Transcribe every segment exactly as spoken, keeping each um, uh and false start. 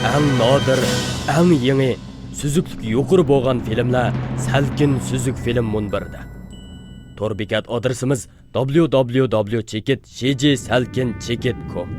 ئەڭ نادىر، ئەڭ يېڭى، سۈزۈكلۈكى يۇقىرى بولغان فىلىملەر سەلكىن سۈزۈك فىلىم مۇنبىرىدە. تور بېكەت ئادرېسىمىز: دابليۇ دابليۇ دابليۇ چېكىت شىجى سەلكىن چېكىت كوم.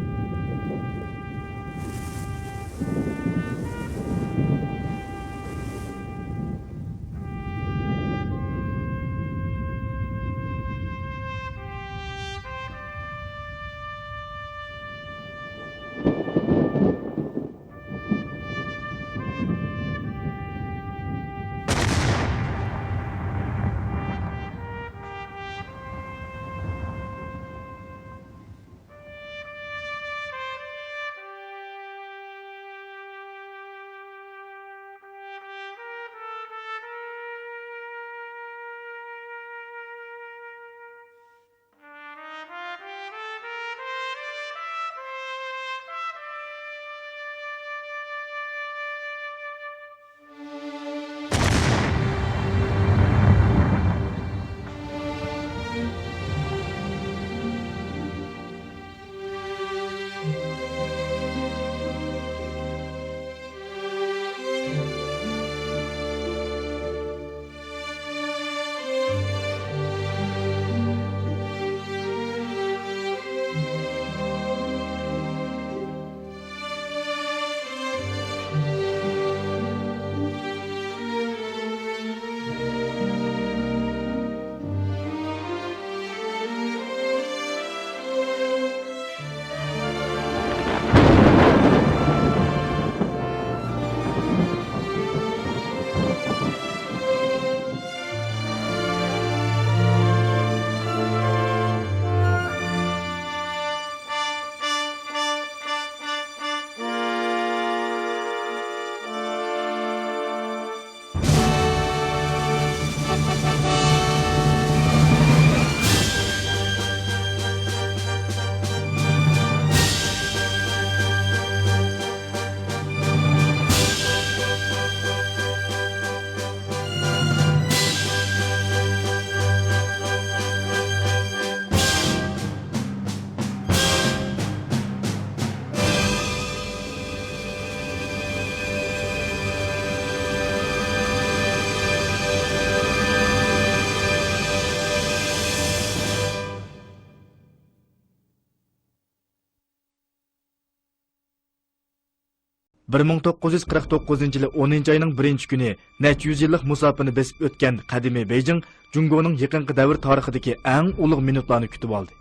بىر مىڭ توققۇز يۈز قىرىق توققۇزىنچى يىلى ئونىنچى ئاينىڭ بىرىنچى كۈنى نەچچە يۈز يىللىق مۇساپىنى بېسىپ ئۆتكەن قەدىمىي بېيجىڭ جۇڭگونىڭ يېقىنقى دەۋر تارىخىدىكى ئەڭ ئۇلۇغ مىنۇتلارنى كۈتۈۋالدى.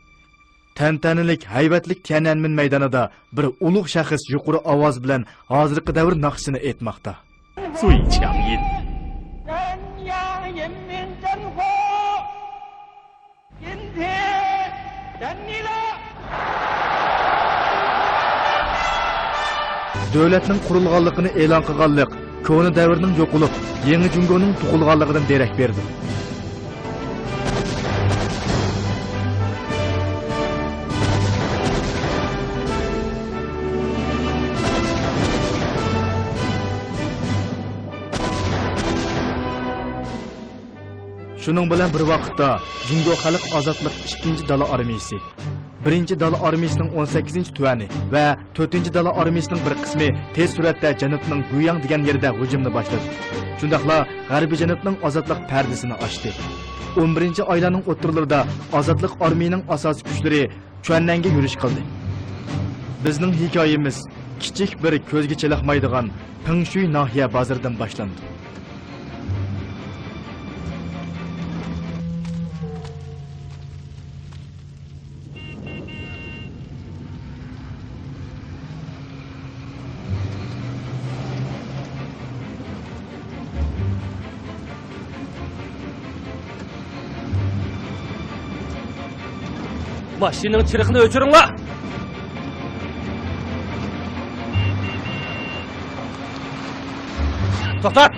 تەنتەنىلىك، ھەيۋەتلىك تيەنئەنمېن مەيدانىدا بىر ئۇلۇغ شەخس يۇقىرى ئاۋاز بىلەن ھازىرقى دەۋر ناخشىسىنى ئېيتماقتا. دۆلەتنىڭ قۇرۇلغانلىقىنى ئېلان قىلغانلىق كونا دەۋرنىڭ يوقىلىپ، يېڭى جۇڭگونىڭ تۇغۇلغانلىقىدىن دېرەك بېرىدۇ. شۇنىڭ بىلەن بىر ۋاقىتتا، جۇڭگو خەلق ئازادلىق ئىككىنچى دالا ئارمىيىسى، بىرىنچى دالا ئارمىيىسىنىڭ ئون سەككىزىنچى تۈەنى ۋە تۆتىنچى دالا ئارمىيىسىنىڭ بىر قىسمى تېز سۈرئەتتە جەنۇبنىڭ گۇياڭ دېگەن يېرىدە ھۇجۇمنى باشلىدى. شۇنداقلا غەربىي جەنۇبنىڭ ئازادلىق پەردىسىنى ئاچتى. ئون بىرىنچى ئايلارنىڭ ئوتتۇرىلىرىدا ئازادلىق ئارمىيىنىڭ ئاساسىي كۈچلىرى چۈەننەنگە يۈرۈش قىلدى. بىزنىڭ ھېكايىمىز كىچىك بىر كۆزگە چېلىقمايدىغان پىڭشۈي ناھىيە بازىرىدىن باشلاندى. ماشىنىنىڭ چىرىغىنى ئۆچۈرۈڭلار! توختات!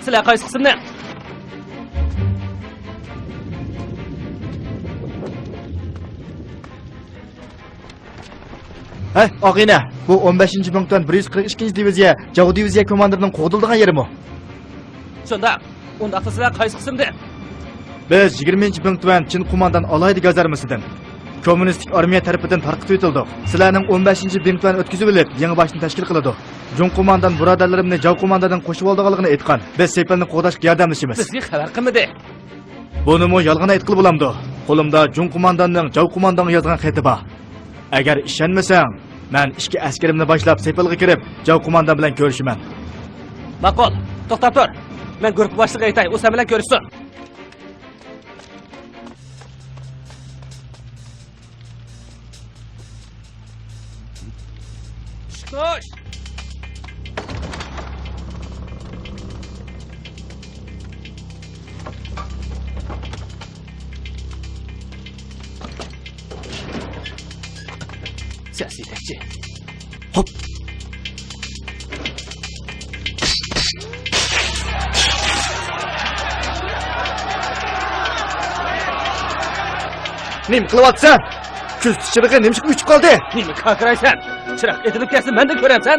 سىلەر قايسى قىسىمنى؟ ھەي، ئاغىنە، بۇ ئون بەشىنچى بىڭتۈەن بىر يۈز قىرىق ئىككىنچى دىۋىزىيە جاۋ دىۋىزىيە كوماندىرىنىڭ قوغدىلىدىغان يېرىمۇ؟ شۇنداق. ئۇنداقتا سىلەر قايسى قىسىمدىن؟ بىز يىگىرمىنچى بىڭتۈەن چىن قوماندان ئالاھىدە گازارمىسىدىن. كوممۇنىستىك ئارمىيە تەرىپىدىن تارقىتىۋېتىلدۇق. سىلەرنىڭ ئون بەشىنچى بىڭتۈەن ئۆتكۈزۈۋېلىپ، يېڭىباشنى تەشكىل قىلىدۇ. جۇڭ قوماندان بۇرادەرلىرىمنى جاۋ قومانداندىن قوشۇۋالىدىغانلىقىنى ئېيتقان. بىز سېپىلنى قوغداشقا ياردەملىشىمىز. بىزگە خەۋەر قىلمىدى. بۇنىمۇ يالغان ئېيتقىلى بولامدۇ؟ قولۇمدا جۇڭ قومانداننىڭ جاۋ قوماندانغا يازغان خېتى بار. ئەگەر ئىشەنمىسەڭ، مەن ئىككى ئەسكىرىمنى باشلاپ سېپىلغا كىرىپ، جاۋ قوماندان بىلەن كۆرۈشىمەن. ماقۇل، توختاپ تۇر. مەن گۇرۇپپا باشلىقىغا ئېيتاي، ئۇ سەن بىلەن كۆرۈشسۇن. چىقىش! سەس يېتەكچى. خوپ. نېمە قىلىۋاتىسەن؟ كۆزىتىش چىرىغى نېمىشقا ئۆچۈپ قالدى؟ نېمە كاكىرايسەن؟ چىراغ ئېتىلىپ كەتسە مەندىن كۆرەمسەن؟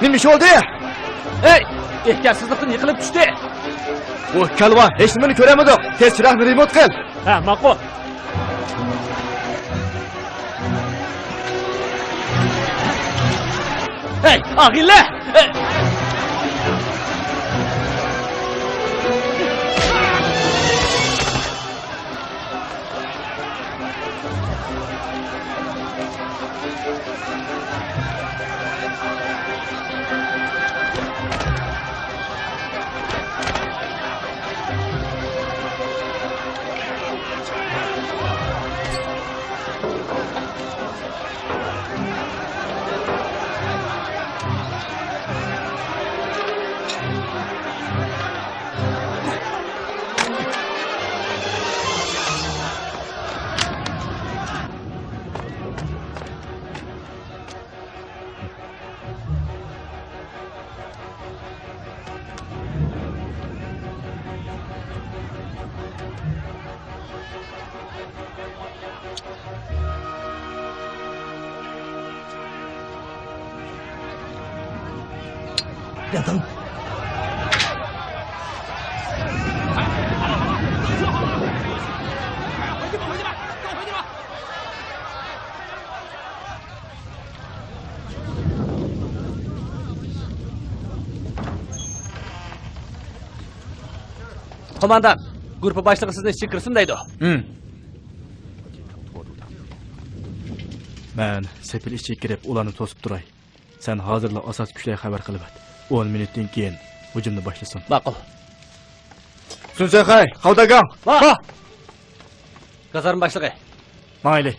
نېمە ئىش بولدى؟ ھەي! ئېھتىياتسىزلىقتىن يىقىلىپ چۈشتى. بۇ كالۋا ھېچنېمىنى كۆرەلمىدۇق. تېز چىراغنى رېمونت قىل. ھە، ماقۇل. ھەي، ئاغىنىلەر! قوماندان، گۇرۇپپا باشلىقى سىزنى ئىچىگە كىرسۇن دەيدۇ. ھىم. مەن سېپىل ئىچىگە كىرىپ، ئۇلارنى توسۇپ تۇراي. سەن ھازىرلا ئاساسىي كۈچلەرگە خەۋەر قىلىۋەت. ئون مىنۇتتىن كېيىن ھۇجۇمنى باشلىسۇن. ماقۇل. سۈن سەنخەي، خاۋ داگاڭ. ۋا! ۋا! گازارما باشلىقى. ماڭايلى.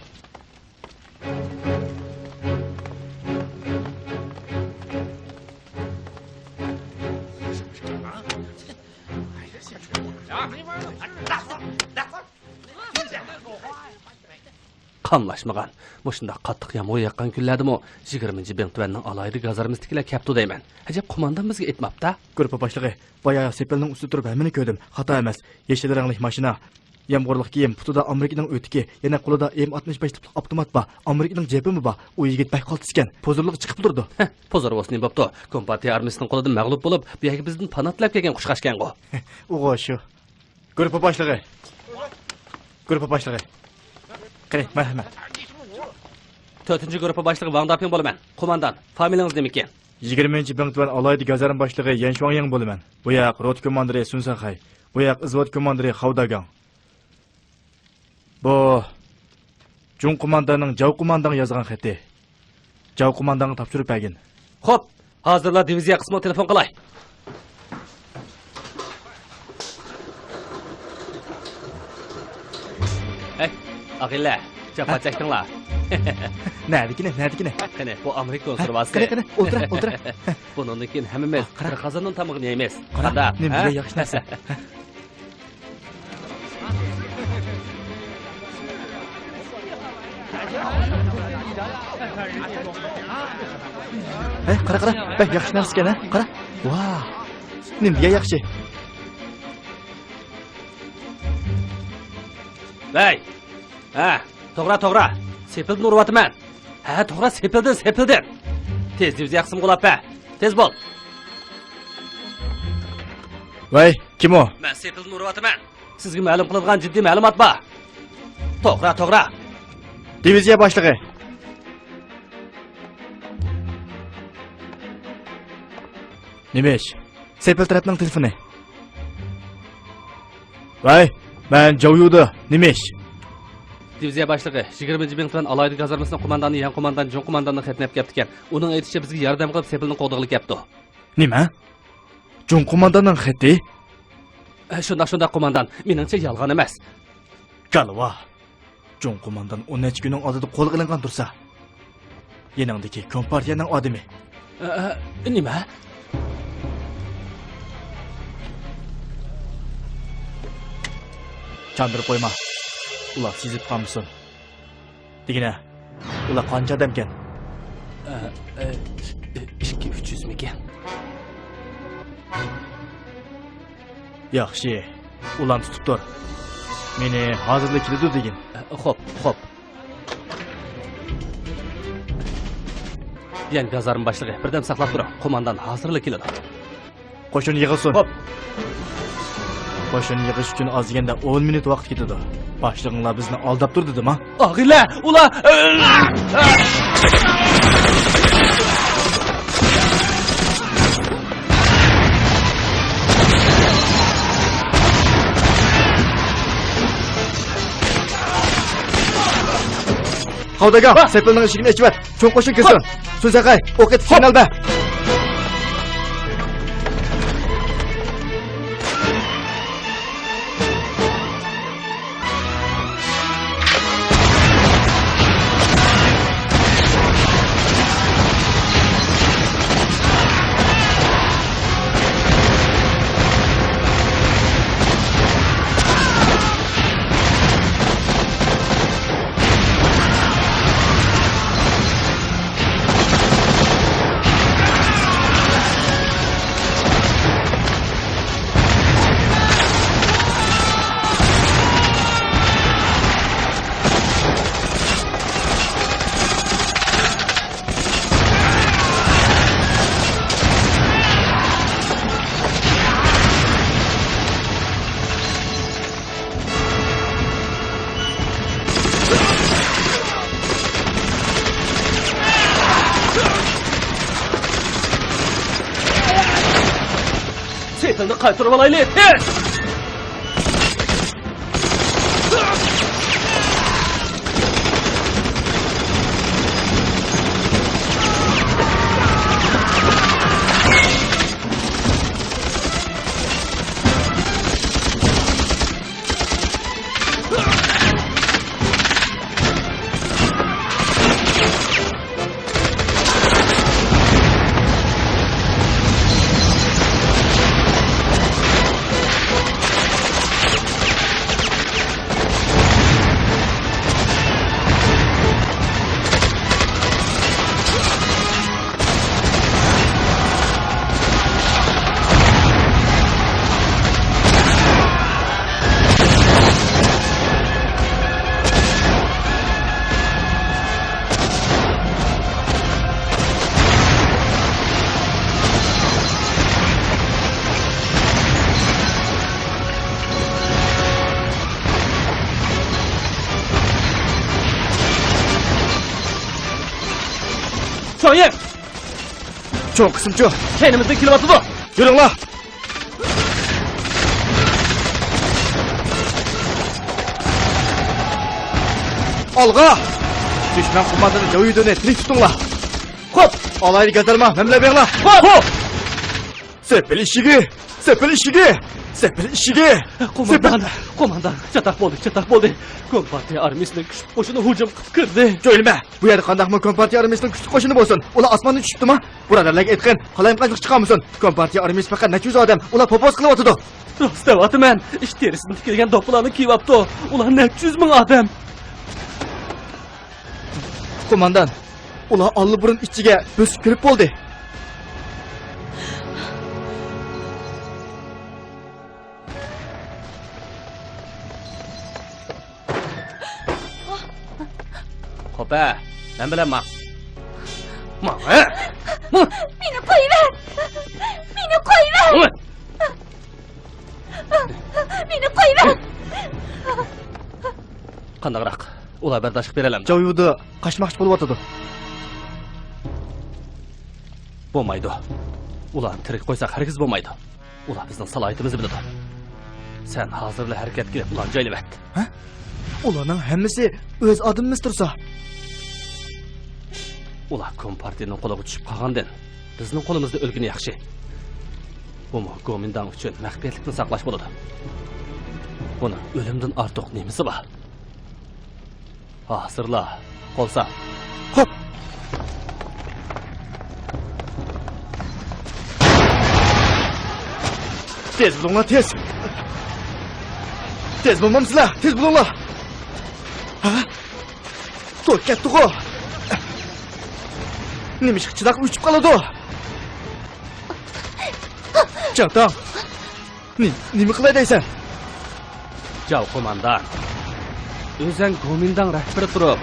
قاملاشمىغان، مۇشۇنداق قاتتىق يامغۇر ياغقان كۈنلەردىمۇ يىگىرمىنچى بىڭتۈەننىڭ ئالاھىدە گازارمىسىدىكىلەر كەپتۇ دەيمەن. ئەجەب، قوماندان بىزگە ئېيتماپتا؟ گۇرۇپپا باشلىقى، بايا سېپىلنىڭ ئۈستىدە تۇرۇپ ھەممىنى كۆردۈم. خاتا ئەمەس. يېشىل رەڭلىك ماشىنا، يامغۇرلۇق كىيىم، پۇتىدا ئامېرىكىنىڭ ئۆتۈكى، يەنە قولىدا ئېم ئاتمىش بەش تىپلىق ئاپتومات بار. ئامېرىكىنىڭ جېپىمۇ بار. ئۇ يىگىت بەك قالتىسكەن. پوزۇرلۇققا چىقىپ تۇرىدۇ. ھە، پوزۇر بولسا نېمە بوپتۇ؟ كومپارتىيە ئارمىيىسىنىڭ قولىدىن مەغلۇپ بولۇپ، بۇ يەرگە بىزدىن پانا تىلەپ كەلگەن قۇشقاچكەنغۇ. ئۇغۇ شۇ. گۇرۇپپا باشلىقى. گۇرۇپپا باشلىقى. قېنى، مەرھەمەت. تۆتىنچى گۇرۇپپا باشلىقى ۋاڭ داپىڭ بولىمەن. قوماندان، فامىلىڭىز نېمىكىن؟ يىگىرمىنچى بىڭتۈەن ئالاھىدە گازارما باشلىقى يەن شۇاڭيىڭ بولىمەن. بۇ ياق روتا كوماندىرى سۈن سەنخەي. بۇ ياق ئىزۋوت كوماندىرى خاۋ داگاڭ. بۇ جۇڭ قومانداننىڭ جاۋ قوماندانغا يازغان خېتى. جاۋ قوماندانغا تاپشۇرۇپ بەرگىن. خوپ، ھازىرلا دىۋىزىيە قىسمىغا تېلېفون قىلاي. ھەي، ئاغىنىلەر، جاپا ھە؟ چەكتىڭلار. نەدىكىنى، نەدىكىنى؟ قېنى، بۇ ئامېرىكا ھە؟ كونسېرۋاسى. قېنى، قېنى، ئولتۇرە، ئولتۇرە. بۇنىڭدىن كېيىن ھەممىمىز قارا. بىر قازاندىن تامىقىنى يەيمىز. قارا، قانداق، نېمە ھە؟ دېگەن ياخشى نەرسە. ھەي، قارا، قارا، بەك ياخشى نەرسىكەن، ھە؟ قارا. ۋاھ، نېمە دېگەن ياخشى. ۋەي، ھە، توغرا، توغرا. سېپىلدىن ئۇرۇۋاتىمەن. ھە، توغرا، سېپىلدىن، سېپىلدىن. تېز دىۋىزىيە قىسمىغا ئۇلاپ بەر. تېز بول. ۋەي، كىم ئۇ؟ مەن سېپىلدىن ئۇرۇۋاتىمەن. سىزگە مەلۇم قىلىدىغان جىددىي مەلۇمات بار. توغرا، توغرا. دىۋىزىيە باشلىقى. نېمە ئىش؟ سېپىل تەرەپنىڭ تېلېفونى. ۋەي، مەن جاۋيۇدا، نېمە ئىش؟ دىۋىزىيە باشلىقى، يىگىرمىنچى بىڭتۈەن ئالاھىدە گازارمىسىنىڭ قوماندانى يەن قوماندان جۇڭ قومانداننىڭ خېتىنى ئەپ كەپتىكەن. ئۇنىڭ ئېيتىشىچە، بىزگە ياردەم قىلىپ سېپىلنى قوغدىغىلى كەپتۇ. نېمە؟ جۇڭ قومانداننىڭ خېتى؟ ئە، شۇنداق، شۇنداق، قوماندان. مېنىڭچە، يالغان ئەمەس. كالۋا. جۇڭ قوماندان ئون نەچچە كۈننىڭ ئالدىدا قولغا ئېلىنغان تۇرسا. يېنىڭدىكى كومپارتىيەنىڭ ئادىمى. ئە، ئە، نېمە؟ چاندۇرۇپ قويما. ئۇلار سېزىپ قالمىسۇن. دېگىنە، ئۇلار قانچە ئادەمكەن؟ ئە، ئە، ئىككى، ئۈچ يۈزمىكەن؟ ياخشى، ئۇلارنى تۇتۇپ تۇر. مېنى ھازىرلا كېلىدۇ دېگىن. ئە، خوپ، خوپ. يەنى گازارما باشلىقى، بىردەم ساقلاپ تۇرۇڭ. قوماندان ھازىرلا كېلىدۇ. قوشۇن يىغىلسۇن. خوپ. قوشۇن يىغىش ئۈچۈن ئاز دېگەندە ئون مىنۇت ۋاقىت كېتىدۇ. باشلىقىڭلار بىزنى ئالداپ تۇر دېدىما؟ ئاغىلە، ئۇلار. خاۋداگاڭ، سېپىلنىڭ ئىشىكىنى ئېچىۋەت. چوڭ قوشۇن كىرسۇن. سۈن سەنخەي، ئوق ئېتىپ سىگنال بەر. سېپىلنى قايتۇرۇۋالايلى، تېز! چاڭيىڭ! چوڭ قىسىمچۇ؟ كەينىمىزدىن كېلىۋاتىدۇ! يۈرۈڭلار! ئالغا! دۈشمەن قوماندانى جاۋيۇدۇنى تىرىك تۇتۇڭلار! خوپ! ئالاھىدە گازارما مەن بىلەن بېرىڭلار! خوپ! سېپىل ئىشىكى! سېپىل ئىشىكى! سېپىل ئىشىكى! قوماندان! سېپىل قوماندان! چاتاق بولدى، چاتاق بولدى! كومپارتىيە ئارمىيىسىنىڭ كۈچلۈك قوشۇنى ھۇجۇم قىلىپ كىردى! سۆيلىمە! بۇ يەردە قانداقمۇ كومپارتىيە ئارمىيىسىنىڭ كۈچلۈك قوشۇنى بولسۇن، ئۇلار ئاسماندىن چۈشۈپتىمۇ؟ بۇرادەرلەرگە ئېيتقىن، قالايمىقانچىلىق چىقارمىسۇن. كومپارتىيە ئارمىيىسى پەقەت نەچچە يۈز ئادەم، ئۇلار پوپوز قىلىۋاتىدۇ. راست دەۋاتىمەن، ئىت تېرىسىدىن تىكىلگەن دوپپىلارنى كىيىۋاپتۇ. ئۇلار نەچچە يۈز مىڭ ئادەم. قوماندان، ئۇلار ئاللىبۇرۇن ئىچىگە بۆسۈپ كىرىپ بولدى. خوپ ھە، مەن بىلەن ماڭ. ماڭ ھە! ماڭ! مېنى قويۇۋەر! مېنى قويۇۋەر! ماڭ! مېنى قويۇۋەر! قانداقراق؟ ئۇلار بەرداشلىق بېرەلەمدۇ؟ جاۋيۇدى قاچماقچى بولۇۋاتىدۇ. بولمايدۇ. ئۇلارنى تىرىك قويساق ھەرگىز بولمايدۇ. ئۇلار بىزنىڭ سالاھىيىتىمىزنى بىلىدۇ. سەن ھازىرلا ھەرىكەتكە كېلىپ ئۇلارنى جايلىۋەت. ھە؟ ئۇلارنىڭ ھەممىسى ئۆز ئادىمىمىز تۇرسا. ئۇلار كومپارتىيىنىڭ قولىغا چۈشۈپ قالغاندىن بىزنىڭ قولىمىزدا ئۆلگىنى ياخشى. بۇمۇ گومىنداڭ ئۈچۈن مۇۋەپپەقىيەتلىكنى ساقلاش بولىدۇ. بۇنىڭ ئۆلۈمدىن ئارتۇق نېمىسى بار؟ ھازىرلا، قول ساپ. خوپ. تېز بولۇڭلار، تېز. تېز بولمامسىلەر؟ تېز بولۇڭلار. ھە؟ توك كەتتىغۇ. نېمىشقا چىراغ ئۆچۈپ قالىدۇ؟ چاڭتاڭ. نى-، نېمە قىلاي دەيسەن؟ جاۋ قوماندان، ئۆزەڭ گومىنداڭ رەھبىرى تۇرۇپ،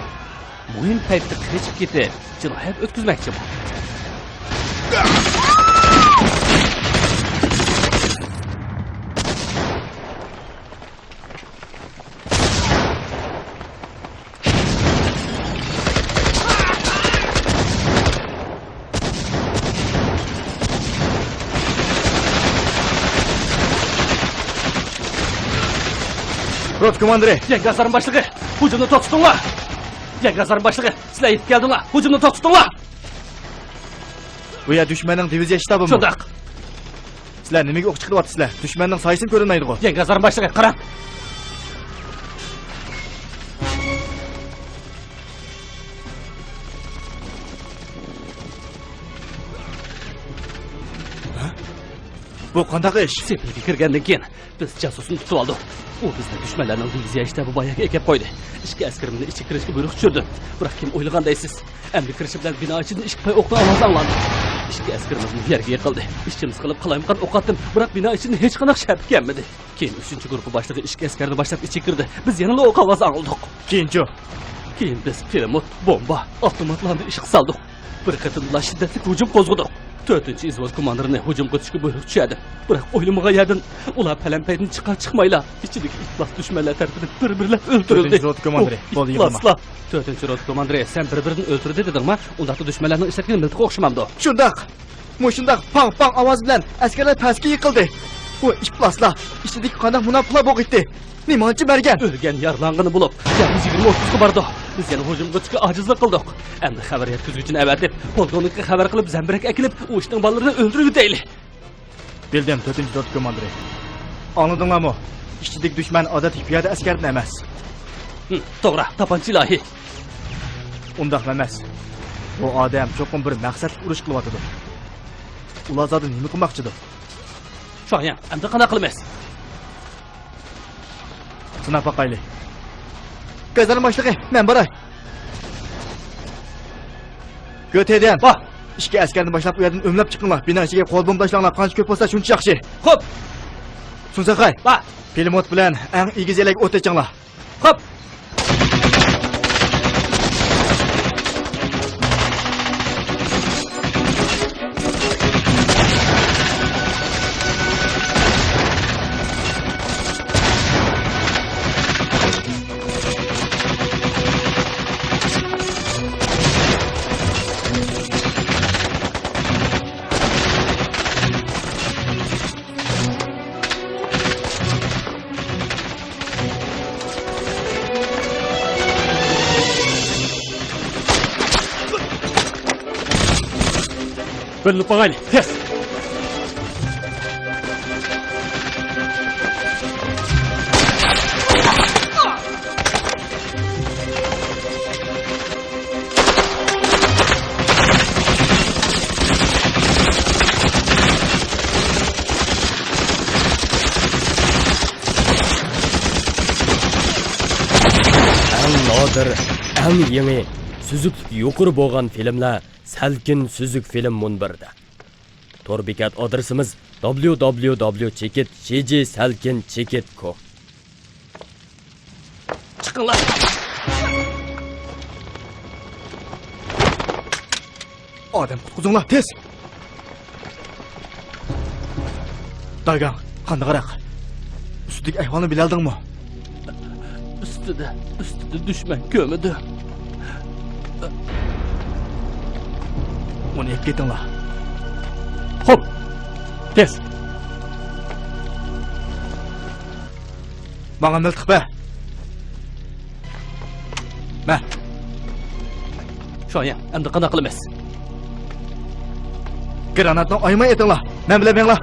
مۇھىم پەيتتە قېچىپ كېتىپ، جىنايەت ئۆتكۈزمەكچىمۇ؟ روتا كوماندىرى! يەڭگە ئازارم باشلىقى! ھۇجۇمنى توختىتىڭلار! يەڭگە ئازارم باشلىقى! سىلەر يېتىپ كەلدىڭلار! ھۇجۇمنى توختىتىڭلار! بۇ يەر دۈشمەننىڭ دىۋىزىيە شتابىمۇ؟ شۇنداق. سىلەر نېمىگە ئوق چىقىرىۋاتىسىلەر؟ دۈشمەننىڭ سايىسىمۇ كۆرۈنمەيدىغۇ. يەڭگە ئازارم باشلىقى، قاراڭ! ھە؟ بۇ قانداق ئىش؟ سېپىلگە كىرگەندىن كېيىن بىز جاسۇسنى تۇتۇۋالدۇق. ئۇ بىزنى دۈشمەنلەرنىڭ دىۋىزىيە شتابى باياقى ئەكەپ قويدى. ئىككى ئەسكىرىمىزنى ئىچىگە كىرىشكە بۇيرۇق چۈشۈردۈم. بىراق كىم ئويلىغان دەيسىز؟ ئەمدى كىرىشى بىلەن بىنا ئىچىدىن ئىككى پاي ئوقنىڭ ئاۋازى ئاڭلاندى. ئىككى ئەسكىرىمىزمۇ يەرگە يىقىلدى. ئىچىمىز قىلىپ قالايمىقان ئوق ئاتتىم، بىراق بىنا ئىچىدىن ھېچقانداق شەپە كەلمىدى. كېيىن ئۈچىنچى گۇرۇپپا باشلىقى ئىككى ئەسكەرنى باشلاپ ئىچىگە كىردى. بىز يەنىلا ئوق ئاۋازى ئاڭلىدۇق. كېيىنچۇ؟ كېيىن بىز پىلىموت، بومبا، ئاپتوماتلارنى ئىشقا سالدۇق. بىر قېتىملا شىددەتلىك ھۇجۇم قوزغىدۇق. تۆتىنچى ئىزۋوز كوماندىرىنى ھۇجۇمغا ئۆتۈشكە بۇيرۇق چۈشەردىم. بىراق ئويلىمىغان يەردىن ئۇلار پەلەمپەيدىن چىقار چىقمايلا ئىچىدىكى ئىپلاس دۈشمەنلەر تەرىپىدىن بىر-بىرلەپ ئۆلتۈرۈلدى. تۆتىنچى روتا كوماندىرى، ئۇ بولدى، يىغلىما. ئىپلاسلار. تۆتىنچى روتا كوماندىرى، سەن بىر-بىرىدىن ئۆلتۈردى دېدىڭما؟ ئۇنداقتا دۈشمەنلەرنىڭ ئىشلەتكىنى مىلتىققا ئوخشىمامدۇ؟ شۇنداق. مۇشۇنداق پاڭ-پاڭ ئاۋازى بىلەن ئەسكەرلەر پەسكە يىقىلدى. ئۇ ئىپلاسلار ئىچىدىكى قانداق مۇناپىقلار بولغىيتتى. نېمانچە مەرگەن؟ ئۆلگەن، يارىلانغىنى بولۇپ، يەنە يىگىرمە ئوتتۇزغا بارىدۇ. بىز يەنە ھۇجۇمغا ئۆتۈشكە ئاجىزلىق قىلدۇق. ئەمدى خەۋەر يەتكۈزگۈچىنى ئەۋەتىپ، پولكوۋنىكقا خەۋەر قىلىپ، زەمبىرەك ئەكېلىپ، ئۇ ئىتنىڭ بالىلىرىنى ئۆلتۈرۈۋېتەيلى. بىلدىم، تۆتىنچى روتا كوماندىرى. ئاڭلىدىڭلارمۇ؟ ئىچىدىكى دۈشمەن ئادەتتىكى پىيادە ئەسكەردىن ئەمەس. ھىم، توغرا، تاپانچا ئىلاھى. ئۇنداقمۇ ئەمەس. بۇ ئادەم چوقۇم بىر مەقسەتلىك ئۇرۇش قىلىۋاتىدۇ. ئۇلار زادى نېمە قىلماقچىدۇ؟ شۇاڭياڭ، ئەمدى قانداق قىلىمىز؟ سىناپ باقايلى. گازارما باشلىقى، مەن باراي. گۆتېدىن. با. ئىككى ئەسكەرنى باشلاپ، ئۇ يەردىن ئۆمىلەپ چىقىڭلار. بىنا ئىچىگە قول بومبا تاشلاڭلار. قانچە كۆپ بولسا، شۇنچە ياخشى. خوپ. سۇنساخاي. با. پىلىموت بىلەن ئەڭ ئېگىز يەرلەرگە ئوت ئېچىڭلار. خوپ. بىلىنىپ قالغايلى، تېز! ئەڭ نادىر، ئەڭ يېڭى، سۈزۈكلۈكى يۇقىرى بولغان فىلىملەر سەلكىن سۈزۈك فىلىم مۇنبىرىدە. تور بېكەت ئادرېسىمىز: دابليۇ دابليۇ دابليۇ چېكىت شى جى سەلكىن چېكىت كوم. چىقىڭلار! ئادەم قۇتقۇزۇڭلار، تېز! داگاڭ، قانداقراق؟ ئۈستىدىكى ئەھۋالنى بىلەلدىڭمۇ؟ ئۈستىدە، ئۈستىدە دۈشمەن كۆمىدۇ. ئۇنى ئېلىپ كېتىڭلار. خوپ، تېز! ماڭا مىلتىق بەر. مە. شۇاڭياڭ، ئەمدى قانداق قىلىمىز؟ گراناتنى ئايىماي ئېتىڭلار. مەن بىلەن مېڭىڭلار.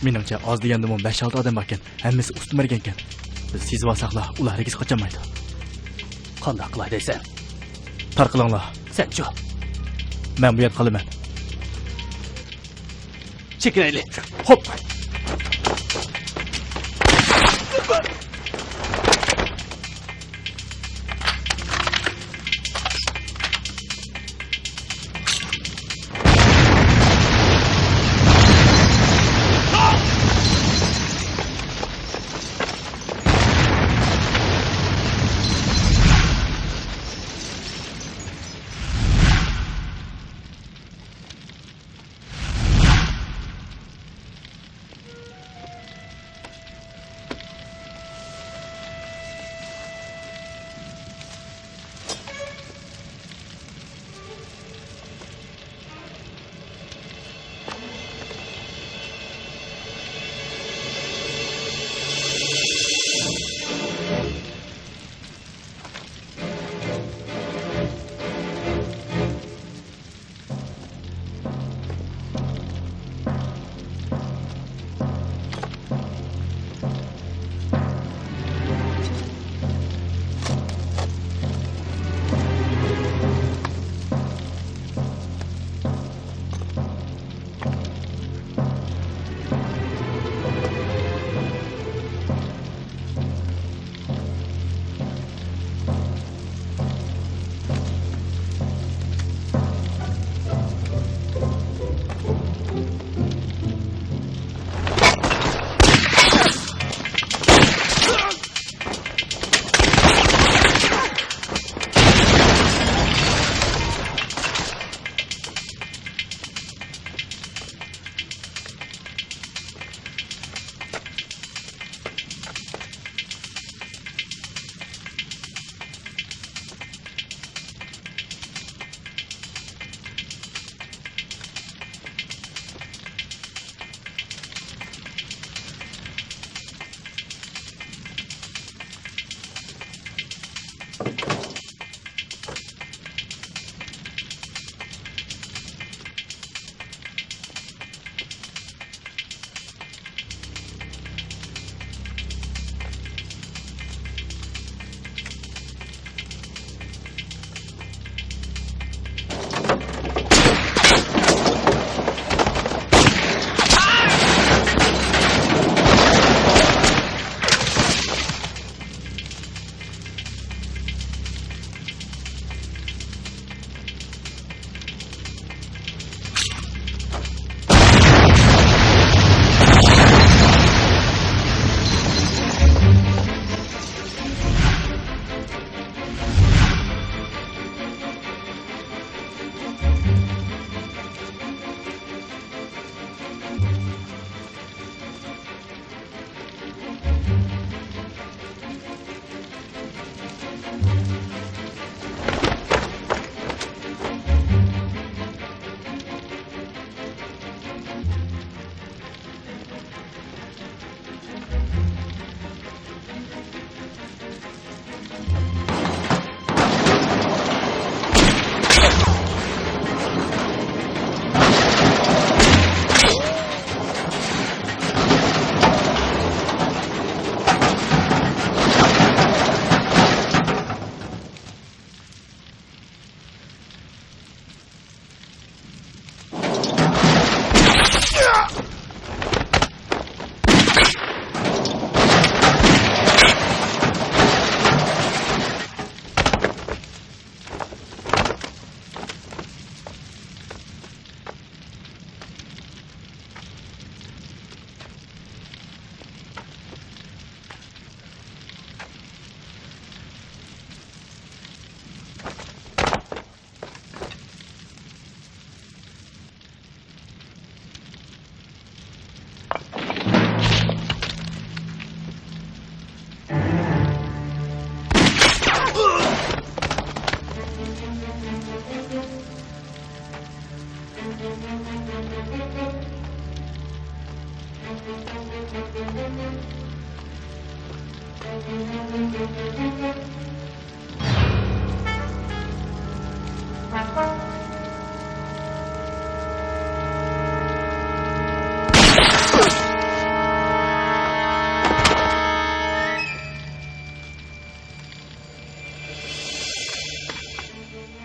مېنىڭچە، ئاز دېگەندىمۇ بەش-ئالتە ئادەم باركەن. ھەممىسى ئۇستىمەرگەنكەن. بىز سېزىۋالساقلا، ئۇلار ھەرگىز قاچالمايدۇ. قانداق قىلاي دەيسەن؟ تارقىلىڭلار. سەنچۇ؟ مەن بۇ يەردە قالىمەن. چېكىنەيلى. خوپ.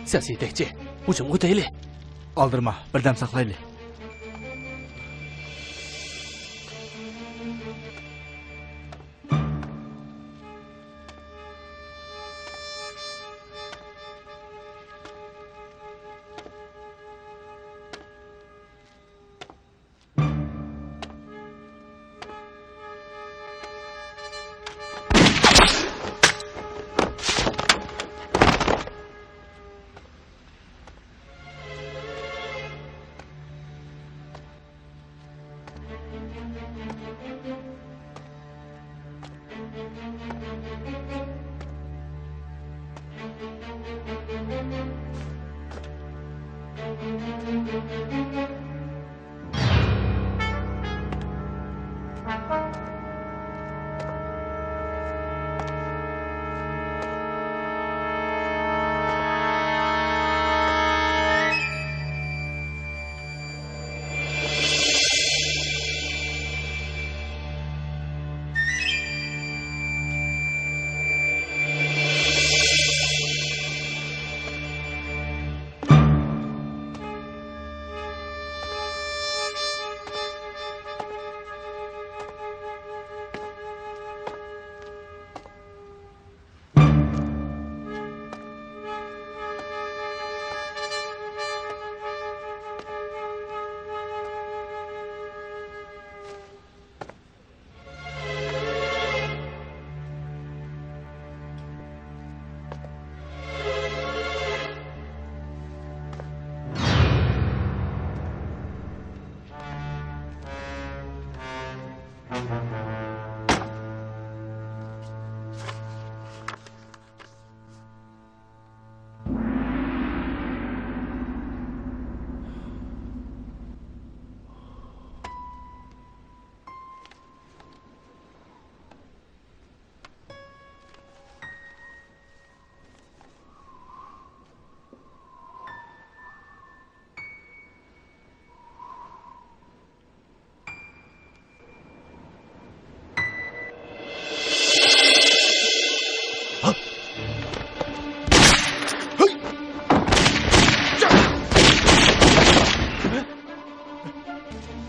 سەس يېتەكچى، ھۇجۇمغا ئۆتەيلى. ئالدىرىما، بىردەم ساقلايلى.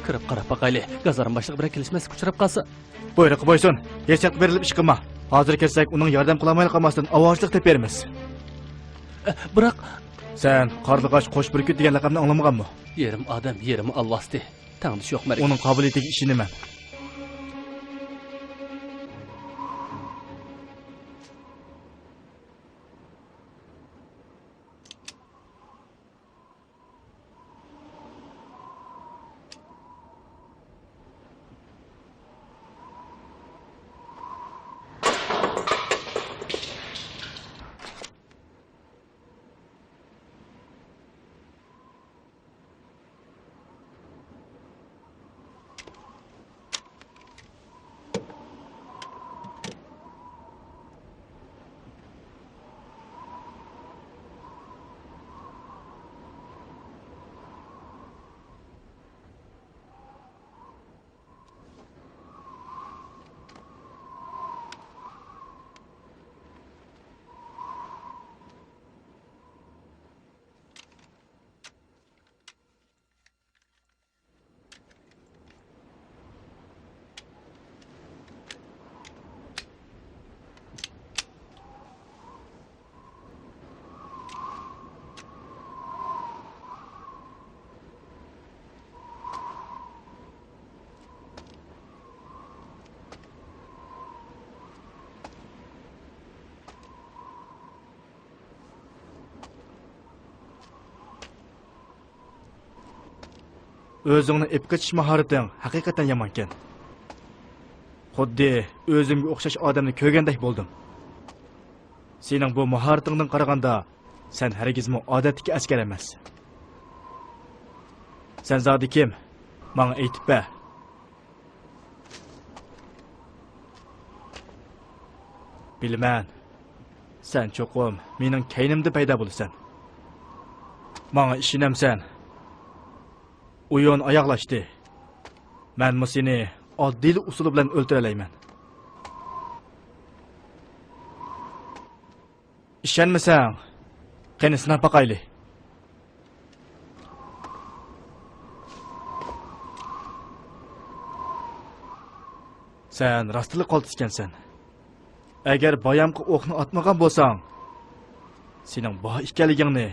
كىرىپ قاراپ باقايلى، گازارما باشلىقى بىلەن كېلىشمەسلىككە ئۇچراپ قالسا. بۇيرۇققا بويسۇن. ھېچ ياققا بېرىلىپ ئىش قىلما. ھازىر كەتسەك، ئۇنىڭ ياردەم قىلالمايلا قالماستىن، ئاۋارىچىلىق تېپىۋېرىمىز. ئە، بىراق. سەن قارلىغاچ قوش بۈركۈت دېگەن لەقەمنى ئاڭلىمىغانمۇ؟ يېرىم ئادەم، يېرىمى ئالۋاستى. تەڭدىشى يوق مەرگە. ئۇنىڭ قابىلىيىتىگە ئىشىنىمەن. ئۆزۈڭنى ئېلىپ قېچىش ماھارىتىڭ ھەقىقەتەن يامانكەن. خۇددى ئۆزۈمگە ئوخشاش ئادەمنى كۆرگەندەك بولدۇم. سېنىڭ بۇ ماھارىتىڭدىن قارىغاندا، سەن ھەرگىزمۇ ئادەتتىكى ئەسكەر ئەمەس. سەن زادى كىم؟ ماڭا ئېيتىپ بەر. بىلىمەن. سەن چوقۇم مېنىڭ كەينىمدە پەيدا بولىسەن. ماڭا ئىشىنەمسەن؟ ئويۇن ئاياغلاشتى. مەنمۇ سېنى ئاددىيلا ئۇسۇلى بىلەن ئۆلتۈرەلەيمەن. ئىشەنمىسەڭ، قېنى سىناپ باقايلى. سەن راستلا قالتىس ئىكەنسەن. ئەگەر بايامقى ئوقنى ئاتمىغان بولساڭ، سېنىڭ بار ئىكەنلىكىڭنى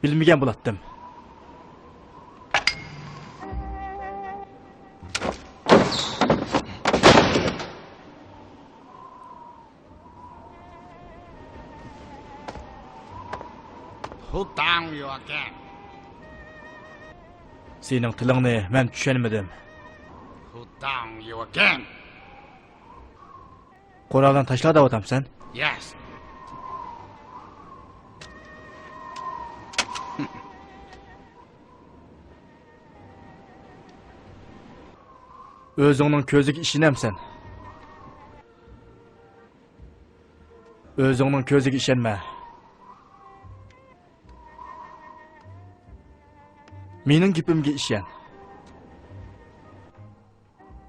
بىلمىگەن بولاتتىم. Who down you again? سېنىڭ تىلىڭنى مەن چۈشەنمىدىم. Who down you again? قورالىڭنى تاشلا دەۋاتامسەن؟ Yes. ئۆزۈڭنىڭ كۆزىگە ئىشىنەمسەن؟ ئۆزۈڭنىڭ كۆزىگە ئىشەنمە. مېنىڭ گېپىمگە ئىشەن.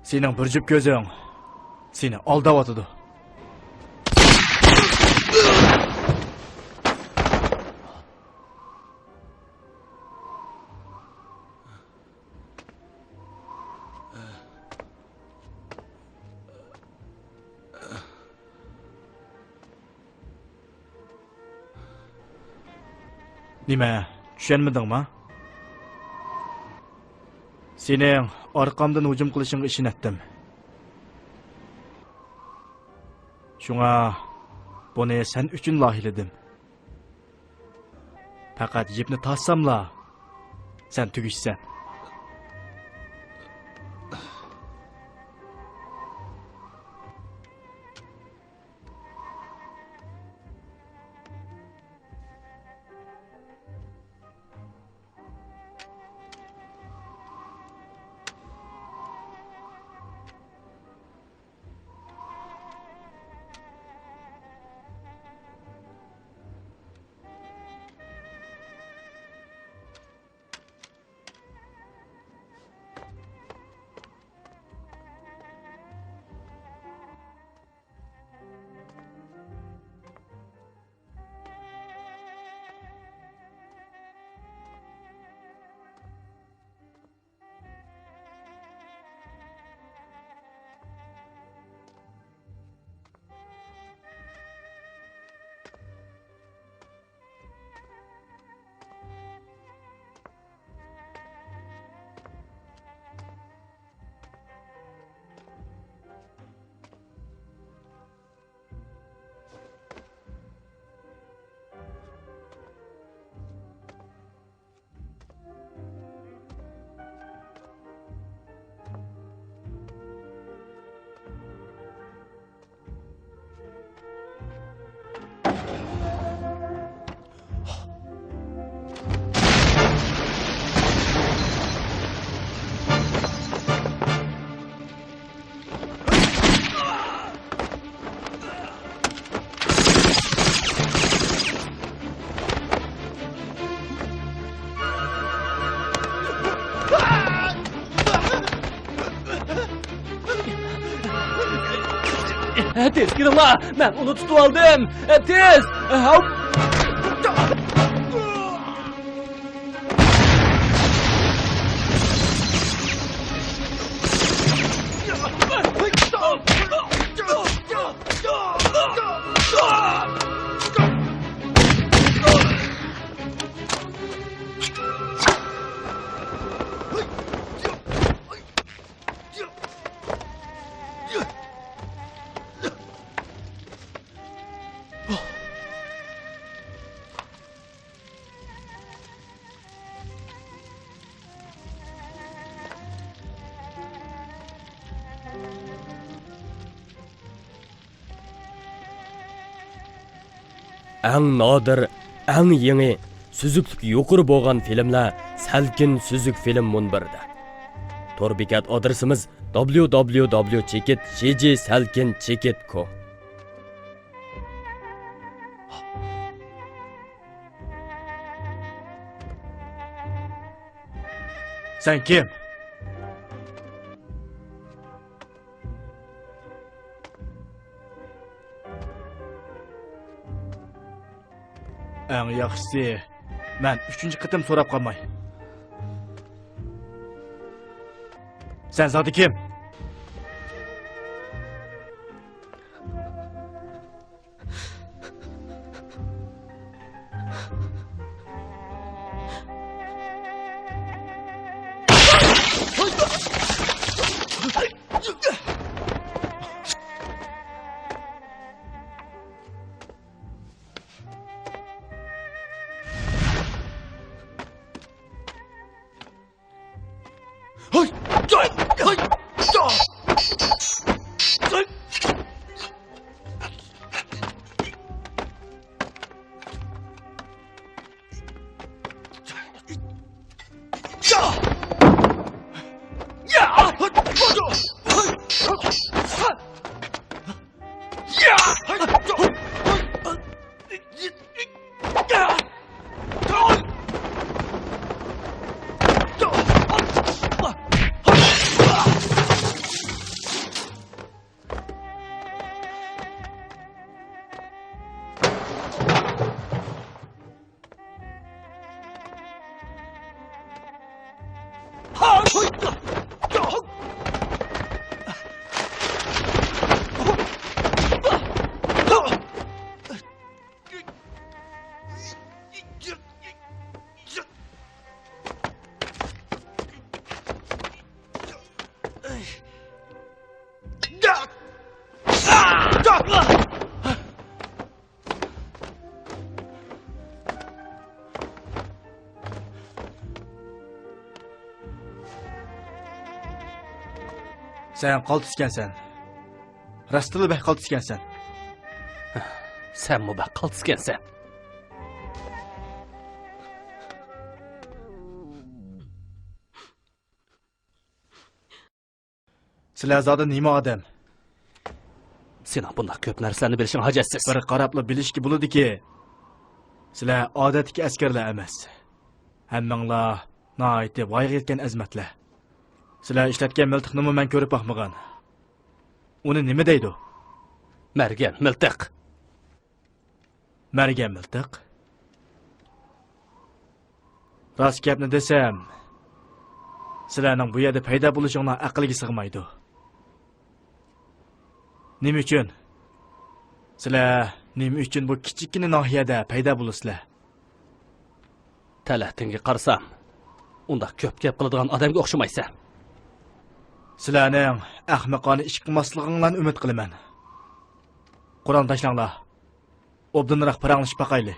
سېنىڭ بىر جۈپ كۆزۈڭ سېنى ئالداۋاتىدۇ. نېمە، چۈشەنمىدىڭما؟ سېنىڭ ئارقامدىن ھۇجۇم قىلىشىڭغا ئىشىنەتتىم. شۇڭا بۇنى سەن ئۈچۈن لايىھىلىدىم. پەقەت يىپنى تارتساملا، سەن تۈگىشىسەن. تېز كېلىڭلار، مەن ئۇنى تۇتۇۋالدىم. تېز! ئەڭ نادىر، ئەڭ يېڭى، سۈزۈكلۈكى يۇقىرى بولغان فىلىملەر سەلكىن سۈزۈك فىلىم مۇنبىرىدە. تور بېكەت ئادرېسىمىز: دابليۇ دابليۇ دابليۇ چېكىت جى جى سەلكىن چېكىت كوم. سەن كىم؟ ئەڭ ياخشىسى، مەن ئۈچىنچى قېتىم سوراپ قالماي. سەن زادى كىم؟ سەن قالتىس ئىكەنسەن. راستلا بەك قالتىس ئىكەنسەن. سەنمۇ بەك قالتىس ئىكەنسەن. سىلەر زادى نېمە ئادەم؟ سېنىڭ بۇنداق كۆپ نەرسىلەرنى بىلىشىڭ ھاجەتسىز. بىر قاراپلا بىلىشكە بولىدۇكى، سىلەر ئادەتتىكى ئەسكەرلەر ئەمەس. ھەممىڭلار ناھايىتى ۋايىغا يەتكەن ئەزىمەتلەر. سىلەر ئىشلەتكەن مىلتىقنىمۇ مەن كۆرۈپ باقمىغان. ئۇنى نېمە دەيدۇ؟ مەرگەن مىلتىق. مەرگەن مىلتىق. راست گەپنى دېسەم، سىلەرنىڭ بۇ يەردە پەيدا بولۇشۇڭلار ئەقىلگە سىغمايدۇ. نېمە ئۈچۈن؟ سىلەر نېمە ئۈچۈن بۇ كىچىككىنە ناھىيەدە پەيدا بولىسىلەر؟ تەلەتىڭگە قارىسام، ئۇنداق كۆپ گەپ قىلىدىغان ئادەمگە ئوخشىمايسەن. سىلەرنىڭ ئەخمىقانە ئىش قىلماسلىقىڭلارنى ئۈمىد قىلىمەن. قورالنى تاشلاڭلار. ئوبدانراق پاراڭلىشىپ باقايلى.